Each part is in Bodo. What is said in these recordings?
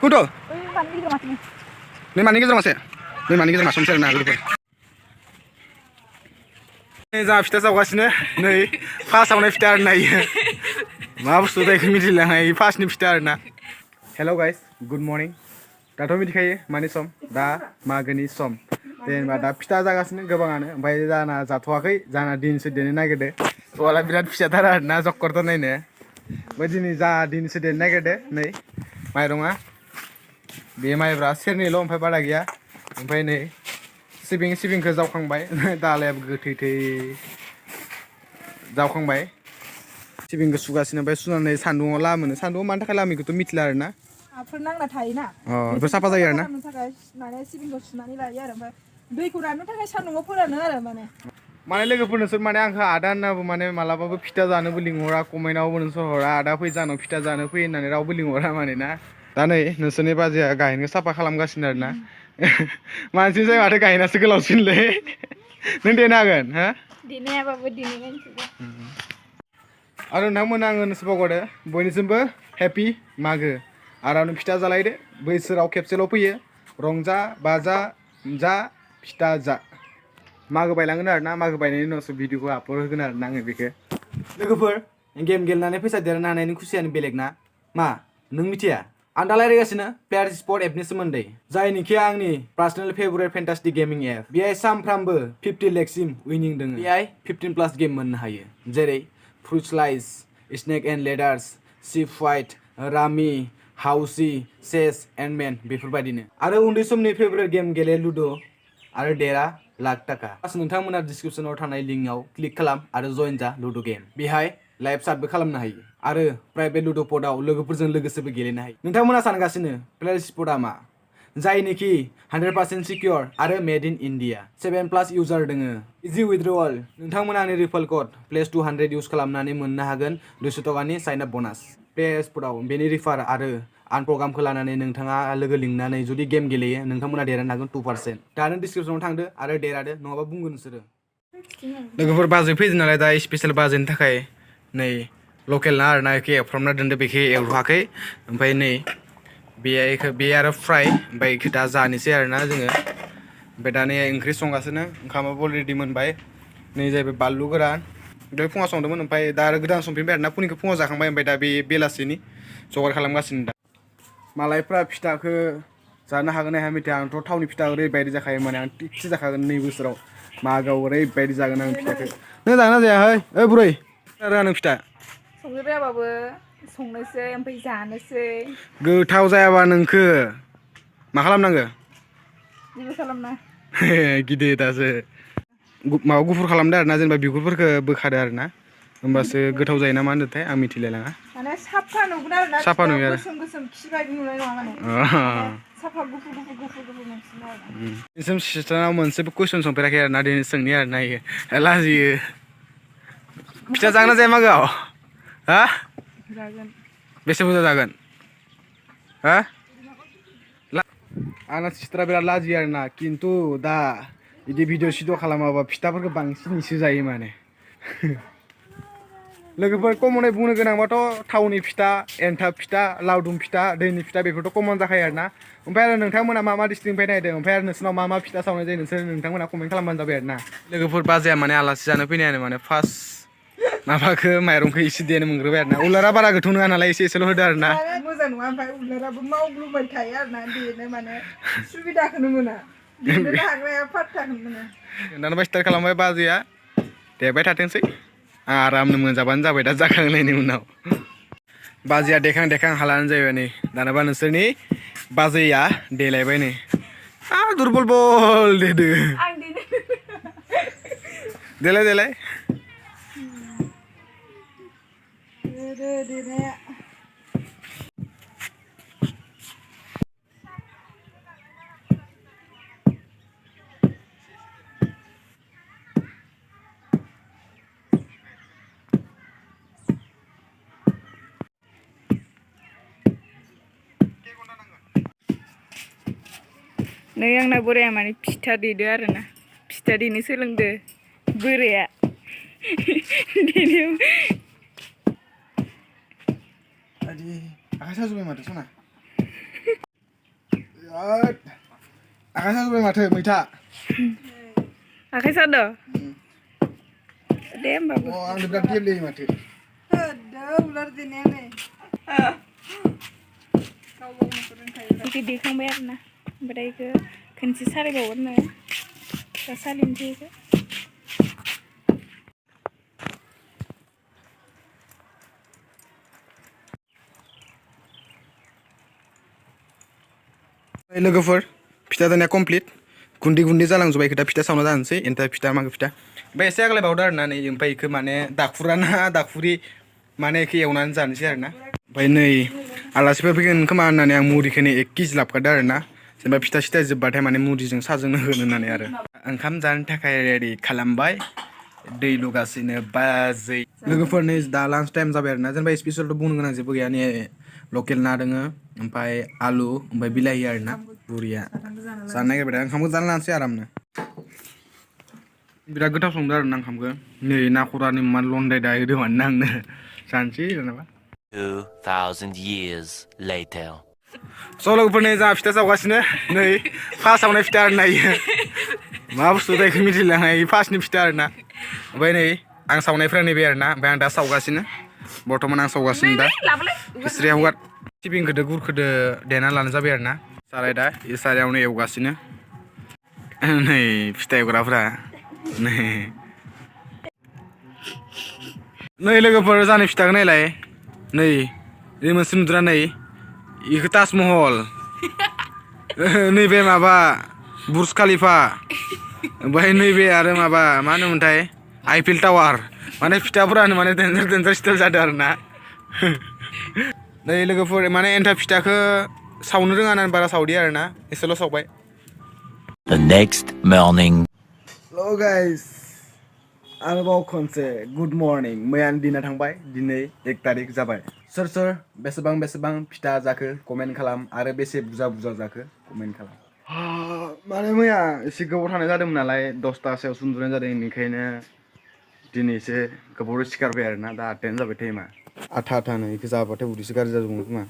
Kudo. Ini mani kita masih. Ini mani kita masuk sana dulu. Ini jangan fitnah sahaja nih. Pas sama fitnah nih. Maaf sudah kemiri lah. Pas nih fitnah na. Hello guys, good morning. Dato midi kaye mani som. Da magani som. Dan pada fitnah jaga sini kebangan. Bayi jana jatuh jana din sedih naik deh. Soalnya birat fitnah na jokor tuh nih. Bayi ni jana din sedih naik deh. Nih, mairunga. बे माइब्रा सेरनैल' ओमफ्राय बारा गैया ओमफ्राय नै सिबिंखौ जावखांबाय दालायाबो गोथै जावखांबाय सिबिंखौ सुगासिनो ओमफ्राय सुनानै सान्दुङाव लामोनो सान्दुङाव मानि थाखाय लामोखौथ' मिथिला आरोना आफोर नांना थायोना बेफोर साफा जायो आरोना माने सिबिंखौ सुनानै लायो आरो ओमफ्राय दैखौ राननो थाखाय सान्दुङाव फोरानो आरो माने लोगोफोर नोंसोर माने आंखौ आदा होननाबो माने मालाबाबो फिथा जानोबो लिंहरा कमेन्टआवबो नोंसोर हरा आदा फै जानाव फिथा जानो फै होननानै रावबो लिंहरा माने ना दा नै नोंसोरनि बाजैया गायनो साफा खालामगासिनो आरोना मानसि जाय माथो गायनासो गोलावसिनलै नों देनो हागोन हा देनो हायाबाबो देनो आरो नोंथांमोन आङो नोंसोर बावगारदो बयनिसिमबो हेपि मागो आरामनो फिथा जालायदो बोसोराव खेबसेल' फैयो रंजा बाजा जा फिथा जा मागो बायलांगोन आरोना मागो बायनायनि उनावसो भिडिअखौ आपल'ड होगोन आरोना आङो बेखौ लोगोफोर गेम गेलेनानै फैसा देरनो हानायनि खुसियानो बेलेग ना मा नों मिथिया आं दा रायज्लायगासिनो प्लेयार स्पट एपनि सोमोन्दै जायनिखि आंनि personal favourite fantastic gaming app बेहाय सानफ्रामबो 50 लाखसिम उइनिं दङ बेहाय 15+ गेम मोननो हायो जेरै fruit slice snake and ladders ship fight rummy housie chess and men बेफोरबायदिनो आरो उन्दै समनि फेभरेट गेम गेले लुड' आरो देरा लाख थाखा नोंथांमोना डिसक्रिपसनाव थानाय लिंकआव क्लिक खालाम आरो जइन जा लुड' गेम बेहाय लाइभ चाटबो खालामनो हायो आरो प्राइभेट लुड' पडआव लोगोफोरजों लोगोसेबो गेलेनो हायो नोंथांमोना सानगासिनो प्लेयार स्पटआ मा जायनिखि 100% सिकिउर आरो मेड इन इन्डिया 7+ इउजार दङ इजि उइथड्रवाल नोंथांमोना आंनि रिफाल कड प्लेस 200 इउज खालामनानै मोननो हागोन 200 टाकानि साइन आप बनास प्लेयार स्पटआव बेनि रिफार आरो आन प्रग्रामखौ लानानै नोंथाङा लोगो लिंनानै जुदि गेम गेलेयो नोंथांमोना देरहानो हागोन 2% दानो डिसक्रिपसनाव थांदो आरो देरहादो नङाबा बुंगोन नोंसोरो लोगोफोर बाजै फैदो नालाय दा स्पेसियेल बाजैनि थाखाय नै लकेल ना आरोना एखे एवफ्रामना दोनदो बेखौ एवहाखै ओमफ्राय नै बे आरो फ्राय ओमफ्राय बेखौ दा जानोसै आरोना जोङो ओमफ्राय दा नै ओंख्रि संगासिनो ओंखामाबो अलरेडि मोनबाय नै जाहैबाय बानलु गोरान दहाय फुङाव संदोंमोन ओमफ्राय दा आरो गोदान संफिनबाय आरोना फुंनिखौ फुङाव जाखांबाय ओमफ्राय दा बे बेलासिनि जगार खालामगासिनो दा मालायफ्रा फिथाखौ जानो हागोन ना हाया मिथिया आंथ' थावनि फिथा ओरैबायदि जाखायो माने आं थिगसे जाखागोन नै बोसोराव मागोआव ओरैबायदि जागोन आं फिथाखौ नों जागोन ना जायाहै ओइ बुरै रोङा नों फिथा संनो रोङाबाबो संनोसै ओमफ्राय जानोसै गोथाव जायाबा नोंखो मा खालामनांगो जेबो खालामना गिदिर दासो माबा गुफुर खालामदो आरोना जेनेबा बिगुरफोरखौ बोखादो आरोना होमबासो गोथाव जायो ना मा होनदोंथाय आं मिथिलायलाङा माने साफा नुगोन आरोना साफा नुयो आरो गोसोम खि बायदि नुनाय नङा माने साफा गुफुर मोनसिनो आरो नोंसिम सिस्टाराव मोनसेबो कुइसन सोंफेराखै आरोना दिनै सोंनि आरोना इयो लाजियो फिथा जागोन ना जाया मागोआव हा जागोन बेसे बुरजा जागोन हा आंना सिस्टारा बिराद लाजियो आरोना खिन्थु दा बिदि भिडिअ सिडिअ खालामाबा फिथाफोरखौ बांसिन इसे जायो माने लोगोफोर कमनै बुंनो गोनांबाथ' थावनि फिथा एन्थाब फिथा लावदुम फिथा दैनि फिथा बेफोरथ' कमन जाखायो आरोना ओमफ्राय आरो नोंथांमोना मा मा डिस्ट्रिक्टनिफ्राय नायदों ओमफ्राय आरो नोंसोरनाव मा मा फिथा सावनाय जायो नोंथांमोना कमेन्ट खालामबानो जाबाय आरोना लोगोफोर बाजाया माने आलासि जानो फैनायानो माने फार्स्ट माबाखौ माइरंखौ इसे देनो मोनग्रोबाय आरोना उलारा बारा गोथौ नङा नालाय एसेल' होदो आरोना मोजां नङा ओमफ्राय उलाराबो मावग्लुंबाय थायो आरोना देनो माने सुबिदाखौनो मोना देनो हाग्राया फात्ताखौनो मोना दाना स्टार्ट खालामबाय बाजैया देबाय थाथोंसै आरामनो मोनजाबानो जाबाय दा जाखांनायनि उनाव बाजैया देखां हालानो जाहैबाय नै दानाबा नोंसोरनि बाजैया देलायबाय नै दुरबल बल देदो देलाय नै आंना बोराया माने फिथा देदो आरोना फिथा देनो सोलोंदो बोराया देनो आखाइ साजोब्बाय माथो सना आखाइ साजोब्बाय माथो मैथा आखाइ सादो दे होमबाबो आंनो बिराद गेब्लेयो माथो होदो उलार देनाया नै गाव गावनो रोंखायो बेखौ देखांबाय आरोना ओमफ्राय बेखौ खनसे सालायबावगोन दा सालिनोसै बेखौ लोगोफोर फिथा देनाया कमप्लिट गुन्दै गुन्दै जालांजोब्बाय खोथा फिथा सावना जानोसै एन्थाब फिथा मागो फिथा ओमफ्राय एसे आग्लायबावदो आरोना नै ओमफ्राय बेखौ माने दाखुराना दाखुरि माने बेखौ एवनानै जानोसै आरोना ओमफ्राय नै आलासिफोर फैगोन खोमा होननानै आं मुरिखौनो 1 केजि लाबोखादो आरोना जेनेबा फिथा सिथा जोब्बाथाय माने मुरिजों साजोंनो होनो होननानै आरो ओंखाम जानो थाखाय रेडि खालामबाय दै लुगासिनो बाजै लोगोफोर नै दा लान्च टाइम जाबाय आरोना जेनेबा स्पेसियलथ' बुंनो गोनां जेबो गैया नै लकेल ना दोङो ओमफ्राय आलु ओमफ्राय बिलाहि आरोना बुरिया जानो नागिरबाय दा ओंखामखौ जानो लानोसै आरामनो बिराद गोथाव संदों आरोना ओंखामखौ नै ना खरानि मान लन्दाय दा होदों माने आंनो जानोसै जेनेबा 2000 years later. स' लोगोफोर नै जोंहा फिथा सावगासिनो नै फार्स्ट सावनाय फिथा आरोना इयो मा बुस्थु जायखौ मिथिलाङा फार्स्टनि फिथा आरोना ओमफ्राय नै आं सावनायफ्रा नैबे आरोना ओमफ्राय आं दा सावगासिनो बर्थमान आं सावगासिनो दा इस्रिया हगार सिबिंखौदो गुरखौदो देना लानाय जाबाय आरोना साराय दा इ सारायावनो एवगासिनो नै फिथा एवग्राफ्रा नै लोगोफोर जानाय फिथाखौ नायलाय नै बे मोनसे नुदोंना नै इखौ ताजमहल नैबे माबा बुर्ज खलिफा ओमफ्राय नैबे आरो माबा मा होनोमोनथाय आइफेल टावार माने फिथाफोरानो माने देन्जार देन्जार स्टाइल जादों आरोना नै लोगोफोर माने एन्थाब फिथाखौ सावनो रोङा होननानै बारा सावदिया आरोना एसेल' सावबाय The next morning. Hello' guys आरोबाव खनसे गुड मर्निं मैयानि दिना थांबाय दिनै 1 तारिख जाबाय सोर सोर बेसेबां बेसेबां फिथा जाखो कमेन्ट खालाम आरो बेसे बुरजा बुरजा जाखो कमेन्ट खालाम माने मैया एसे गोबाव थानाय जादोंमोन नालाय 10तासोआवसो उन्दुनाय जादों बेनिखायनो दिनै एसे गोबाव सिखारबाय आरोना दा 8तायानो जाबाय टाइमा आथा आथानो बेखौ जाबाथाय उदैसो गाज्रि जाजोबगोन खोमा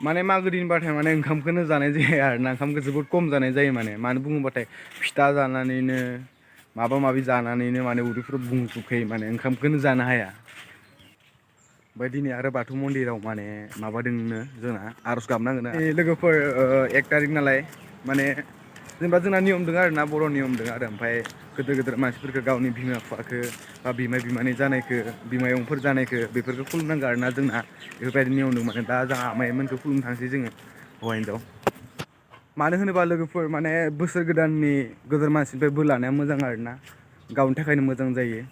माने मागो दिनबाथाय माने ओंखामखौनो जानाय जाया आरोना ओंखामखौ जोबोद खम जानाय जायो मानो बुङोबाथाय फिथा जानानैनो माबा माबि जानानैनो माने उदैफोराव बुंजोबखायो माने ओंखामखौनो जानो हाया ओमफ्राय दिनै आरो बाथौ मन्दिराव माने माबादोंनो जोंना आर'ज गाबनांगोन लोगोफोर 1 तारिख नालाय माने जेनेबा जोंना नियम दङ आरोना बर' नियम दङ आरो ओमफ्राय गोदोर गोदोर मानसिफोरखौ गावनि बिमा बिफाखौ बा बिमाय बिमानै जानायखौ बिमायंफोर जानायखौ बेफोरखौ खुलुमनांगौ आरोना जोंना बेफोरबायदि नियम दं माने दा जोंहा आमाइमोनखौ खुलुमनो थांसै जोङो हौवा हिन्जाव मानो होनोबा लोगोफोर माने बोसोर गोदाननि गोदोर मानसिनिफ्राय बोर लानाया मोजां आरोना गावनि थाखायनो मोजां जायो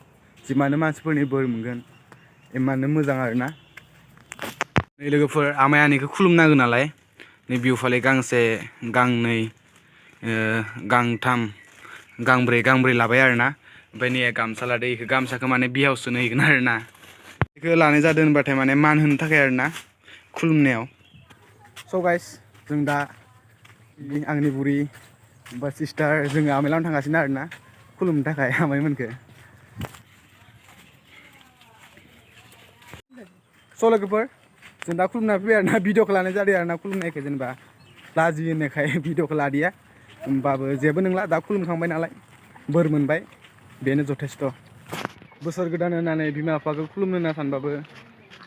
जिमानो मानसिफोरनि बोर मोनगोन इमाननो मोजां आरोना नै लोगोफोर आमाइ आनैखौ खुलुमनांगौ नालाय नै बिहु फालि गांसे गांनै गांथाम गांब्रै लाबाय आरोना ओमफ्राय नै गामसा लादो बेखौ गामसाखौ माने बिहाव सोनो हैगोन आरोना बेखौ लानाय जादों होनबाथाय माने मान होनो थाखाय आरोना खुलुमनायाव स' गाइस जों दा आंनि बुरि बा सिस्टार जोङो आमाइलावनो थांगासिनो आरोना खुलुमनो थाखाय आमाइमोनखौ स' लोगोफोर जों दा खुलुमना फैबाय आरोना भिडिअखौ लानाय जादों आरोना खुलुमनायखौ जेनेबा लाजियो होननायखाय भिडिअखौ लादिया होमबाबो जेबो नंला दा खुलुमखांबाय नालाय बोर मोनबाय बेनो जथेस्थ' बोसोर गोदान होननानै बिमा बिफाखौ खुलुमनो होनना सानबाबो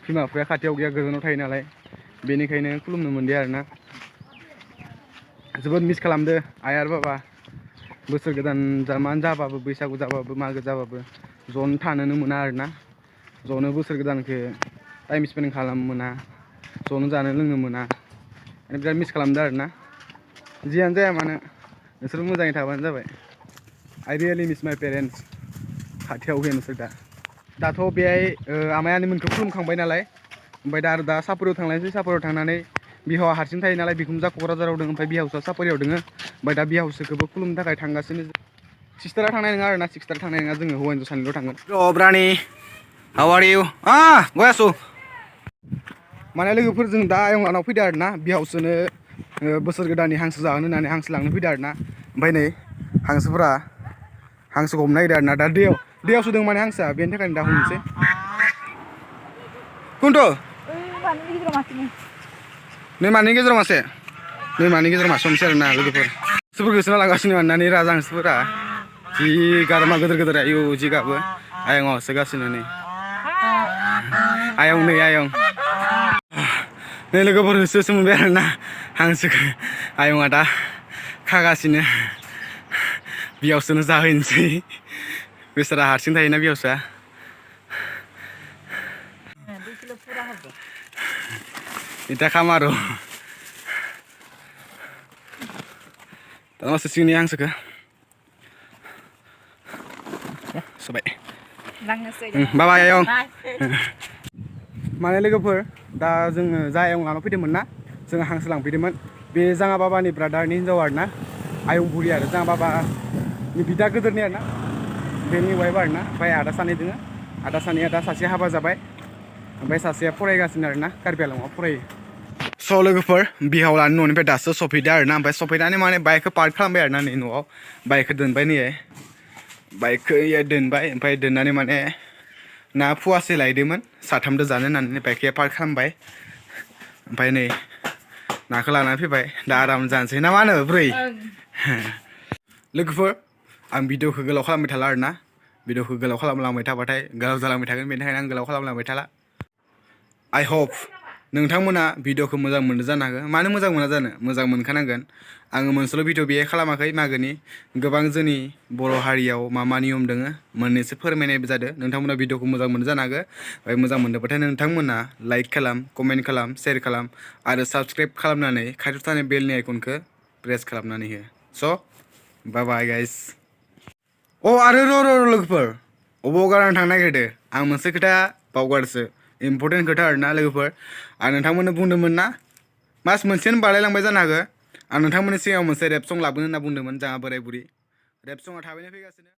बिमा बिफाया खाथियाव गैया गोजानाव थायो नालाय बेनिखायनो खुलुमनो मोनदिया आरोना जोबोद मिस खालामदो आइ आरो बाबा बोसोर गोदान जामान जाबाबो बैसागु जाबाबो मागो जाबाबो ज'नो थानोनो मोना आरोना ज'नो बोसोर गोदानखौ टाइम स्पेन्ड खालामनो मोना ज'नो जानो लोंनो मोना बिराद मिस खालामदो आरोना जियानो जाया मानो नोंसोर मोजाङै थाबानो जाबाय आइ रियेलि मिस माइ पेरेन्टस खाथियाव गैया नोंसोर दाथ' बेहाय आमाइ आनैमोनखौ खुलुमखांबाय नालाय ओमफ्राय दा सापुरियाव थांलायसै सापुरियाव थांनानै बिहावा हारसिं थायो नालाय बिखुनजोआ क'क्राझाराव दङ ओमफ्राय बिहावसोआ सापुरियाव दङ ओमफ्राय दा बिहावसोखौबो खुलुमनो थाखाय थांगासिनो सिस्टारा थांनाय नङा आरोना सिस्टार थांनाय नङा जोङो हौवा हिन्जाव सानैल' थांगोन रानि हाउ आर इउ गयासु माने लोगोफोरजों दा आयं आनाव फैदो आरोना बिहावसोनो बोसोर गोदाननि हांसो जाहोनो होननानै हांसो लांनो फैदो आरोना ओमफ्राय नै हांसोफोरा हांसोखौ हमनो नागिरदों आरोना दा दैयावसो दं माने हांसोआ बेनि थाखायनो दा हमनोसै कुन्टु नै मानि गेजेराव मासे दैमानि गेजेराव मासुमसै आरोना लोगोफोर हांसोफोरखौ होसोना लांगासिनो मानोना राजा हांसोफोरा जि गारमा गोदोर गोदोर आयौ जि गाबो आयं होसोगासिनो नै आयं नै आयं नै लोगोफोर होसो होसो मोनबाय आरोना हांसोखौ आयंआ दा खागासिनो बियावसोनो जाहैनोसै बेसारा हारसिं थायोना बियावसोआ इटा खामारो दा मासे सिंनि हांसोखौ सबाय बाबाय आयं माने लोगोफोर दा जोङो जा आयं लाना फैदोंमोन ना जोङो हांसो लांफैदोंमोन बे जाङा बाबानि ब्रादारनि हिन्जाव आरोना आयं बुरि आरो जाङा बाबानि बिदा गोदोरनि आरोना बेनि वाइफ आरोना ओमफ्राय आदा सानै दङ आदा सानैया दा सासे हाबा जाबाय ओमफ्राय सासेया फरायगासिनो आरोना कार्बि आलङाव फरायो स' लोगोफोर बिहाव लानो न'निफ्राय दासो सफैदो आरोना ओमफ्राय सफैनानै माने बाइकखौ पार्क खालामबाय आरोना नै न'आव बाइकखौ दोनबाय नै बाइकखौ दोनबाय ओमफ्राय दोननानै माने ना फुवासे लायदोंमोन साथामदो जानो होननानै बाइकखौ पार्क खालामबाय ओमफ्राय नै नाखौ लानानै फैबाय दा आराम जानोसै ना मा होनो ब्रै लोगोफोर आं भिडिअखौ गोलाव खालामबाय थाला आरोना भिडिअखौ गोलाव खालामलांबाय थाबाथाय गोलाव जालांबाय थागोन बेनि थाखायनो आं गोलाव खालामलांबाय थाला आइ हप नोंथांमोना भिडिअखौ मोजां मोनदों जानो हागौ मानो मोजां मोना जानो मोजां मोनखानांगोन आङो मोनसेल' भिडिअ बेहाय खालामाखै मागोनि गोबां जोंनि बर' हारियाव मा मा नियम दङ मोननैसो फोरमायनायबो जादों नोंथांमोना भिडिअखौ मोजां मोनदों जानो हागौ ओमफ्राय मोजां मोनदोंबाथाय नोंथांमोना लाइक खालाम कमेन्ट खालाम शेयार खालाम आरो साबसक्राइब खालामनानै खाथियाव थानाय बेलनि आइकनखौ प्रेस खालामनानै हो स' बाय बाय गाइस अ आरो र' लोगोफोर अबाव गारनानै थांनो नागिरदों आं मोनसे खोथा बावगारसो इम्परटेन्ट खोथा आरोना लोगोफोर आं नोंथांमोननो बुंदोंमोन ना मास मोनसेनो बारलायलांबाय जानो हागौ आं नोंथांमोननि सिगाङाव मोनसे रेप सं लाबोनो होनना बुंदोंमोन जोंहा बोराय बुरि रेप सङा थाबैनो फैगासिनो